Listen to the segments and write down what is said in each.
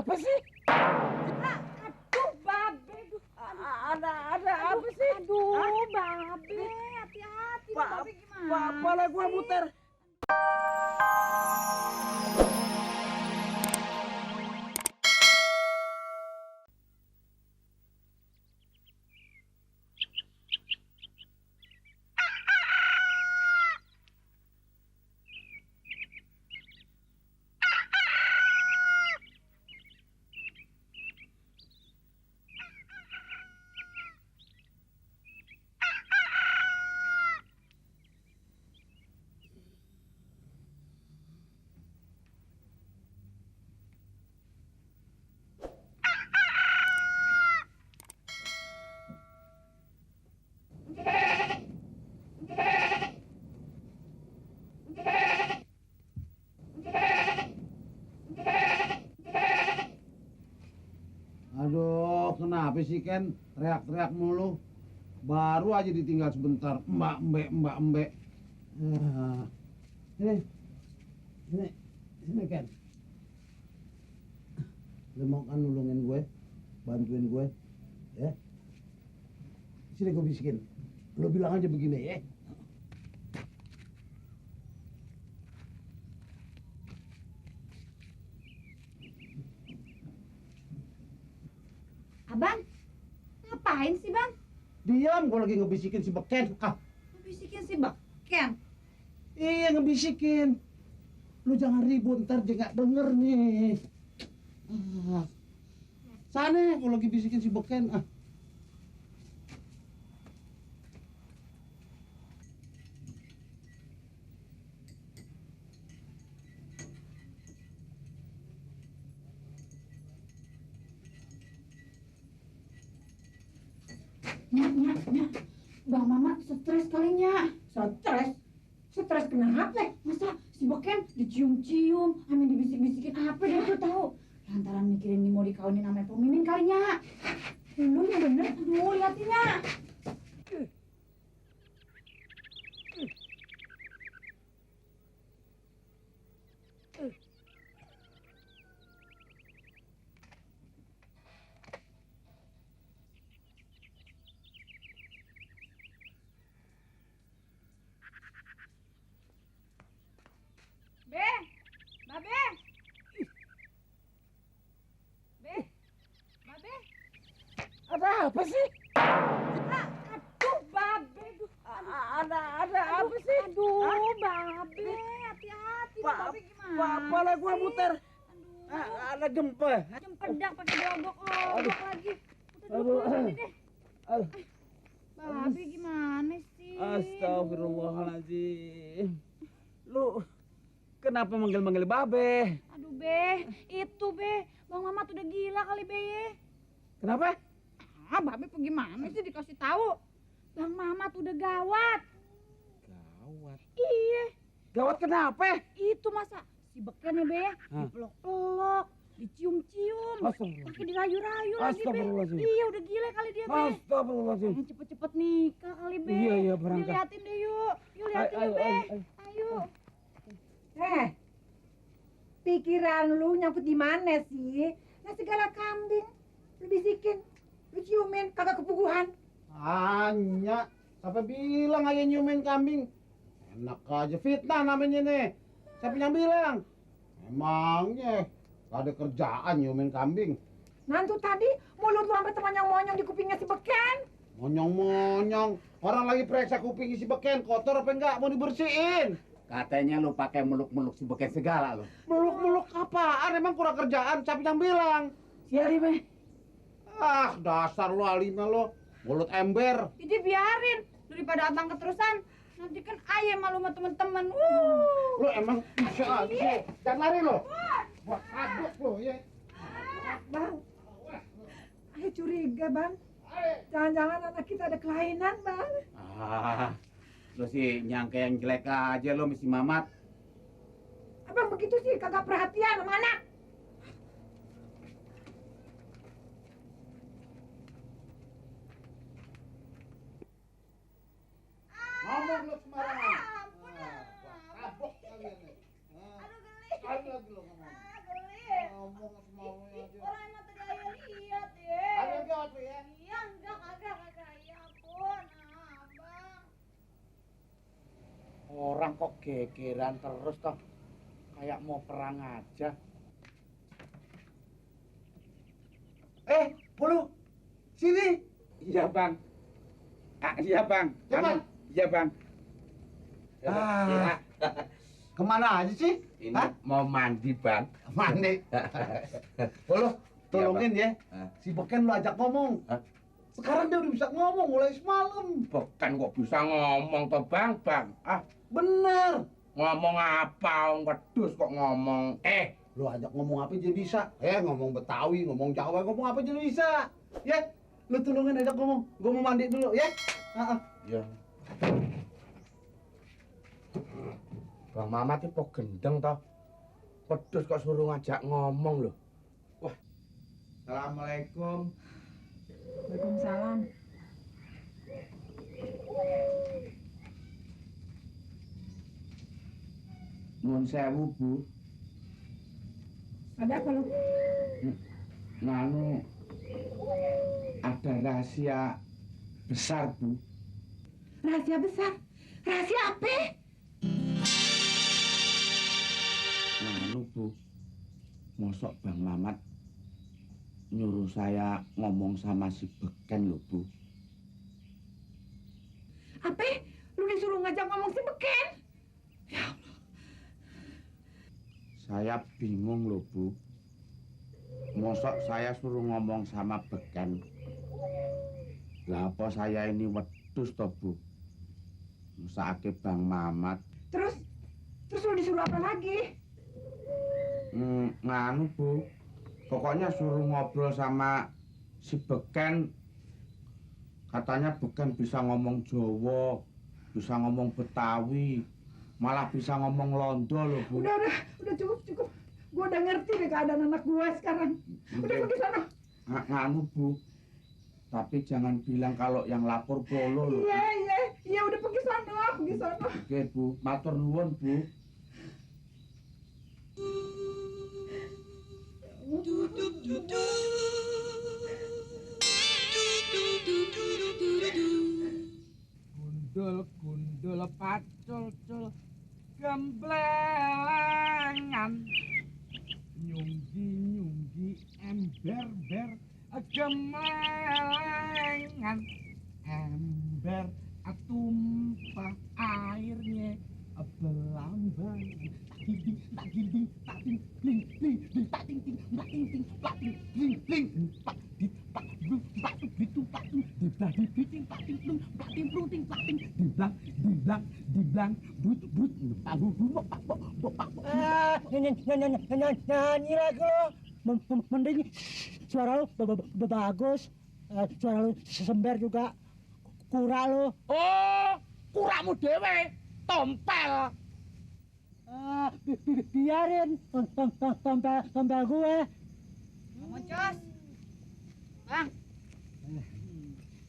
apa sih? Aduh, Babe. Ada apa sih? Aduh, Babe. Hati-hati. Babe gimana? Kepala gua muter. Aduh, kenapa sih Ken teriak-teriak mulu? Baru aja ditinggal sebentar. Mbak Mbak. Ah. Sini Ken. Lu mau kan nulungin gue, bantuin gue, ya? Sini gue bisikin. Lu bilang aja begini, ya? Abang, ngapain sih, Bang? Diam, gue lagi ngebisikin si Beken. Bisikin si Beken. Iya, ngebisikin. Lu jangan ribut, ntar dia nggak denger nih. Sana, gue lagi bisikin si Beken. Nyak. Bang Mama stres kalinya. Stres? Stres kenapa? Masa si Beken dicium-cium, amin dibisik-bisikin apa dia tuh tahu. Lantaran mikirin nih mau dikawinin sama Pomimin kalinya. Lu yang bener. Aduh, liatinnya. Ada apa sih? Aduh, Babe. Ada apa sih? Aduh, Babe. Hati-hati. Babe gimana? Kepala gua muter. Aduh. Ada gempa. Cempedak pakai diobok-obok lagi. Udah Aduh. dulu sini deh. Aduh. Babe gimana sih? Astagfirullahaladzim. Lu kenapa manggil-manggil Babe? Aduh, Be. Itu, Be. Bang Mamat udah gila kali, Be. Kenapa? Babe gimana sih dikasih tahu? Bang Mamat udah gawat. Gawat. Iya. Gawat kenapa? Itu masa si Beken ya, Be, dipelok-pelok, dicium-cium, Astagfirullah. pakai dirayu-rayu lagi, Be. Astagfirullahaladzim. Iya, udah gila kali dia, Be. Astagfirullahaladzim. Pengen cepet-cepet nikah kali, Be. Iya, Nih, berangkat. liatin deh yuk. Yuk liatin yuk, Be. Ayo. Pikiran lu nyangkut di mana sih? Nah segala kambing, lu bisikin, lu ciumin, kagak kepuguhan. Hanya, siapa bilang aja nyumin kambing? Enak aja, fitnah namanya nih. Siapa yang bilang? Emangnya gak ada kerjaan nyumin kambing. Nanti tadi mulut lu sampai temanyang-monyong di kupingnya si Beken. Monyong-monyong. Orang lagi periksa kuping si Beken, kotor apa enggak? Mau dibersihin. Katanya lu pakai meluk-meluk si Beken segala lu. Meluk-meluk apaan? Emang kurang kerjaan? Siapa yang bilang? Si Alime. Ah, dasar lu Alime lu. Mulut ember. Jadi biarin daripada abang keterusan. Nanti kan ayam malu sama temen-temen. Lu emang bisa aja. Jangan lari lu. Wah, aduk lu ya. Bang, ayo curiga, Bang. Jangan-jangan anak kita ada kelainan, Bang. Lu sih nyangka yang jelek aja lu mesti Mamat. Abang begitu sih kagak perhatian sama anak. Ngomong lu sembarangan. Kapok kalian nih. Aduh, geli. Aduh, lagi lu ngomong. Ngomong semaunya aja. Orang kok gegeran terus toh. Kayak mau perang aja. Bulu, sini. Iya, Bang. Iya, Bang. Cepat. Iya, Bang. Ah. Kemana aja sih? Ini Hah? mau mandi, Bang. Mandi. Bulu, tolongin ya. Hah? Si Beken lu ajak ngomong. Hah? Sekarang dia udah bisa ngomong mulai semalam. Bukan kok bisa ngomong toh, Bang. Bener. Ngomong apa? Wong wedhus kok ngomong. Lu ajak ngomong apa aja bisa. Ngomong Betawi, ngomong Jawa, ngomong apa aja bisa. Ya, lu tolongin ajak ngomong. Gua mau mandi dulu, ya. Ya. Bang Mamat itu kok gendeng toh. Wedhus kok suruh ngajak ngomong loh. Wah. Assalamualaikum. Waalaikumsalam. Nuwun sewu, Bu. Ada apa lu? Nganu ada rahasia besar, Bu. Rahasia besar. Rahasia apa? Nganu, Bu. Mosok Bang Mamat nyuruh saya ngomong sama si Beken loh, Bu. Apa? Lu disuruh ngajak ngomong si Beken? Saya bingung loh, Bu. Mosok saya suruh ngomong sama Beken. Lah apa saya ini wedhus toh, Bu? Musake Bang Mamat. Terus lu disuruh apa lagi? Nganu, Bu. Pokoknya suruh ngobrol sama si Beken. Katanya Beken bisa ngomong Jawa, bisa ngomong Betawi, malah bisa ngomong Londo loh, Bu. Udah cukup. Gua udah ngerti deh keadaan anak gua sekarang. Udah pergi sana. Nganu, Bu. Tapi jangan bilang kalau yang lapor Polo loh. Iya, udah pergi sana. Oke, Bu. Matur nuwun, Bu. Gundul pacul-cul gemblengan nyunggi ember-ber gemelengan ember tumpah airnya belambang nyanyi lagi lo. Mending suara lu bagus, suara lu sember juga. Kura lu. oh kuramu dewe tompel Biarin tompel gue. Mocos. Bang.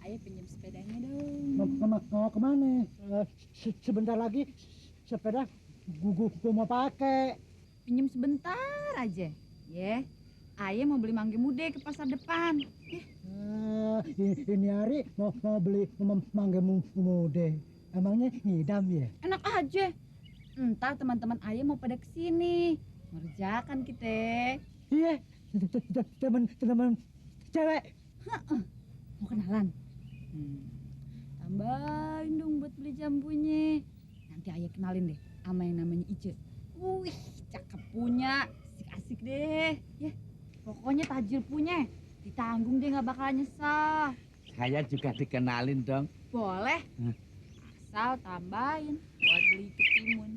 Ayo pinjam sepedanya dong. Mau kemana? Sebentar lagi sepeda gua mau pakai. Pinjam sebentar aja. Ya. Ayah mau beli mangga muda ke pasar depan. Ini hari mau beli mangga muda. Emangnya ngidam ya? Enak aja. Entar teman-teman ayah mau pada kesini. Ngerjakan kita. Iya, teman cewek. Mau kenalan? Tambahin dong buat beli jambunya. Nanti ayah kenalin deh sama yang namanya Ice. Wih, cakep punya. Asik-asik deh. Ya, pokoknya tajir punya. Ditanggung dia nggak bakal nyesal. saya juga dikenalin dong. Boleh. Asal tambahin buat beli ketimun.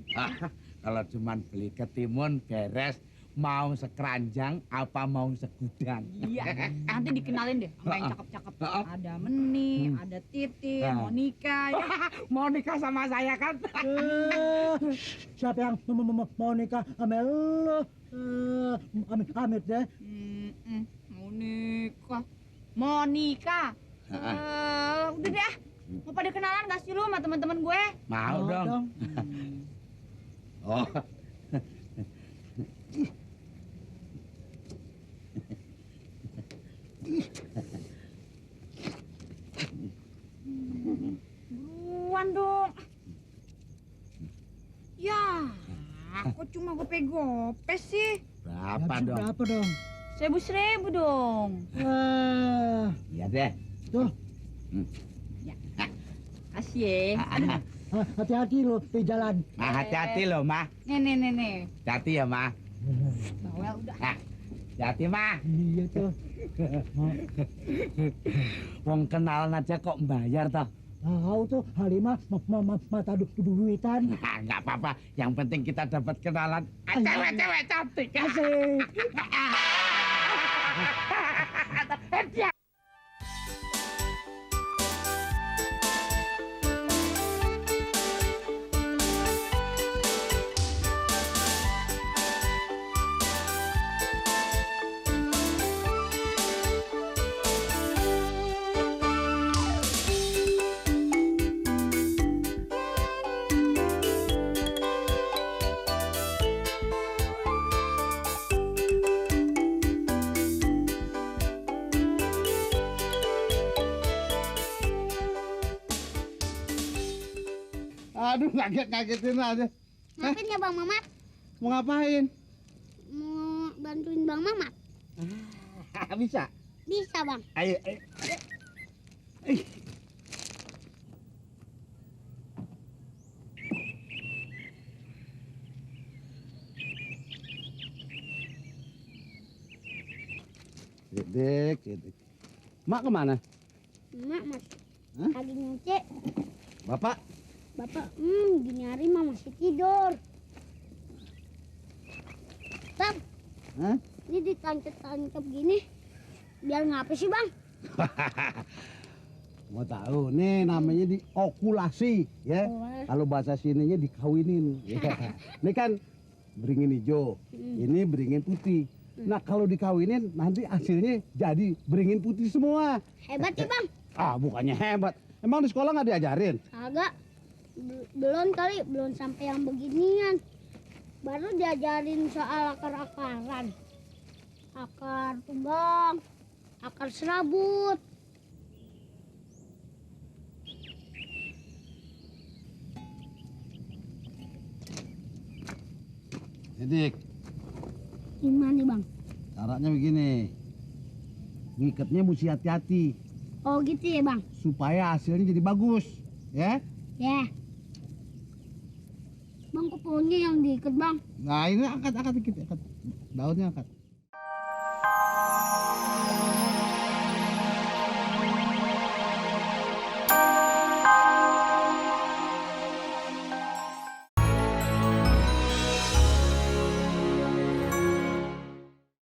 Kalau cuman beli ketimun beres, mau sekeranjang apa mau segudang. Iya, nanti dikenalin deh sama yang cakep-cakep. Ada Meni, ada Titi, mau nikah ya. Mau nikah sama saya kan? Siapa yang mau nikah sama lu? Amit deh. Mau nikah. Mau nikah. Udah deh. Mau pada kenalan gak sih lu sama teman-teman gue? Mau dong. Oh. Buruan dong. Kok cuma gope-gope sih? Berapa Habis dong? berapa dong? 1.000 dong. Wah, Iya deh. tuh, Kasih ya. hati-hati lo di jalan. Mah hati-hati loh, Mah. Nih. Hati ya, Mah. Bawel udah. Hati, Mah. Iya tuh. Wong kenalan aja kok bayar toh. Tahu tuh Halimah mata duitan. Nah, nggak apa-apa. Yang penting kita dapat kenalan. Cewek-cewek cantik. Asik. Aduh, ngagetin aja. Ngapain ya Bang Mamat? Mau ngapain? Mau bantuin Bang Mamat? Bisa. Bisa Bang. Ayo. Dedek. Mak kemana? Mak mas Hah? lagi nyuci. Bapak? Bapak, gini hari mah masih tidur. Bang, Hah? ini ditancap-tancap gini. Biar ngapa sih Bang? Mau tahu nih namanya diokulasi ya. Kalau bahasa sininya dikawinin. Ya. Ini kan beringin hijau, ini beringin putih. Nah kalau dikawinin nanti hasilnya jadi beringin putih semua. Hebat ya Bang? Ah bukannya hebat. Emang di sekolah nggak diajarin? Agak. Belum kali, belum sampai yang beginian. Baru diajarin soal akar-akaran. Akar tumbang, akar serabut. Jadi Gimana nih Bang? caranya begini. Ngikatnya mesti hati-hati Oh gitu ya Bang? supaya hasilnya jadi bagus. Ya? Ya. Bang kok punya yang diikat Bang? Nah ini angkat dikit, angkat. Daunnya angkat.